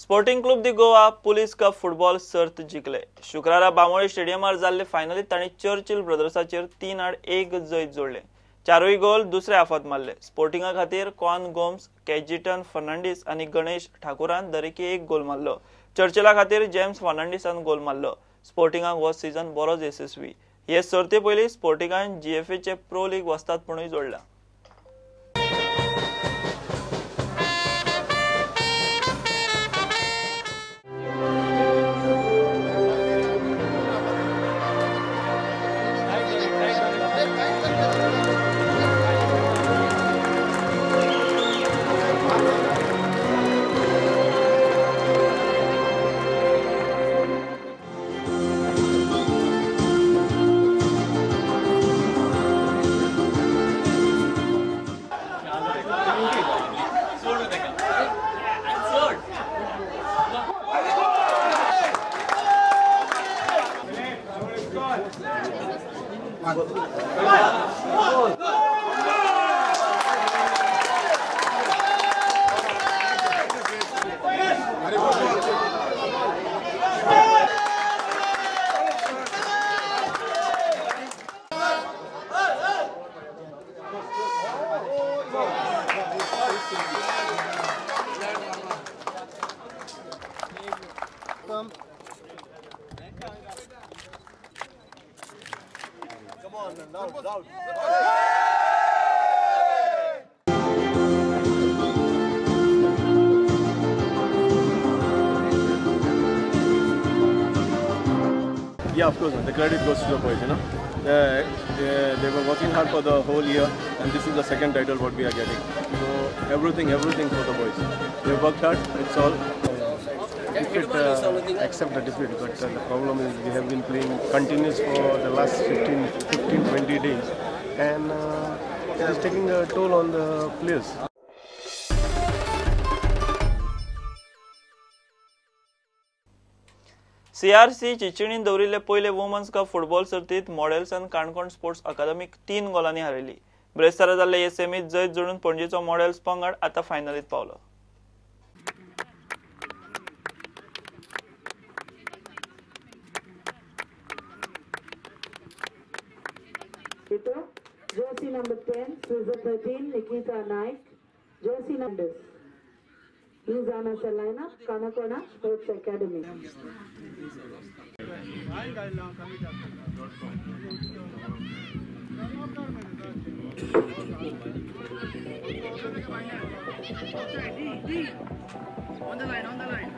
Sporting Clube de Goa police cup football सर्त जिखले. शुक्रारा बांबोळे स्टेडियमार जाल्ले फायनलीत तांणी चर्चिल ब्रदर्साचेर 3-1 जैत जोडले. चारूय गोल दुसऱ्या हाफांत मारले. स्पोर्टिंगा खातीर कॉन गोम्स, कॅजिटन फर्नांडीस आनी गणेश ठाकूरान दरेकी 1 गोल मारलो. चर्चिला खातीर जेम्स फर्नांडीसान गोल मारलो. स्पोर्टिंगाक हो सीझन बरोच येसस्वी. हे सर्ते पयलीं स्पोर्टिंगान जीएफएचे प्रो लीग वस्तादपणूय जोडला. Yeah, of course, the credit goes to the boys, you know. They were working hard for the whole year, and this is the second title what we are getting. So everything for the boys. They worked hard, it's all. Defeat, accept the defeat, but the problem is we have been playing continuous for the last 15-20 days, and it is taking a toll on the players. CRC चिंचणीन दवरिल्ले पयले women's cup football सर्तीत मॉडेल्सान Canacona sports अकादमीक 3 गोलांनी हारयली. ब्रेस्तारा जाल्ले हे सेमीत जैत जोडून पणजेचो models पंगड आतां फायनलीत पावलो. Jersey number 10, Suza 13, Nikita Naik, jersey numbers. These are the lineup, Canacona Sports Academy. On the line, on the line.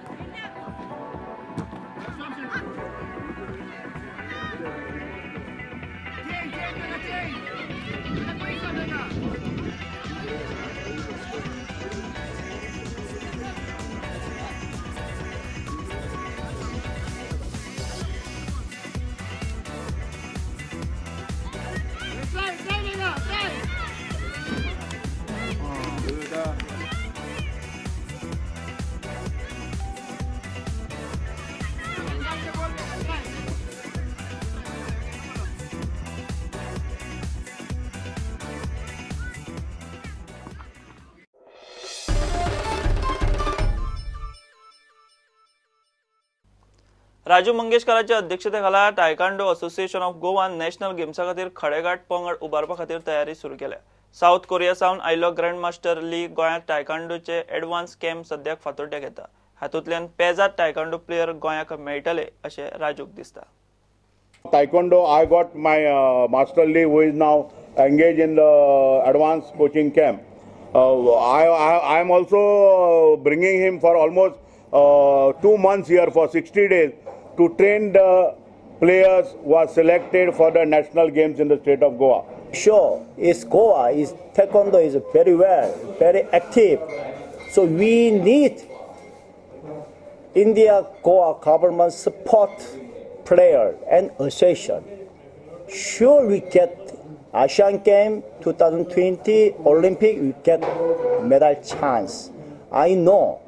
Raju मंगेशकराच्या अध्यक्षतेखाला taekwondo association of Goa national गेम्सा खातीर खडेगांठ पंगड उबारपा खातीर तयारी सुरू केल्या. सावथ कोरिया सावन आयिल्लो ग्रँड मास्टर ली गोंयांत टायकांडोचे एडवान्स कॅम्प सद्याक फातोड्ड्याक येता. हातूंतल्यान पेजाद टायकांडो प्लेयर गोंयाक मेळटले अशें राजूक दिसता. Taekwondo, I got my master Lee, who is now engaged in the advanced coaching camp. I am also bringing him for almost 2 months here for 60 days to train the players who are selected for the national games in the state of Goa. Sure, it's Goa, is Taekwondo is very well, very active. So we need India Goa government support player and association. Sure, we get Asian Games 2020 Olympic, we get medal chance. I know.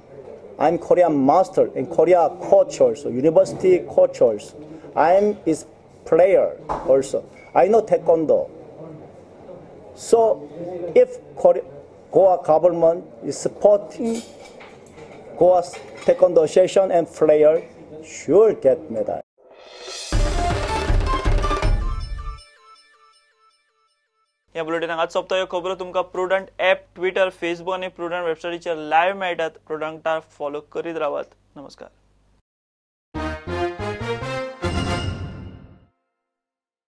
I'm Korean master and Korea coach also, university coach also. I'm is player also. I know Taekwondo. So if Goa government is supporting Goa Taekwondo Association and player sure get medal. ह्या बुलेटिनाक आज सोंपता. ह्यो खबरो तुमकां prudent app, Twitter, Facebook आनी prudent वेबसायटीचेर live मेळटात. प्रुडंटाक follow करीत रावात. नमस्कार.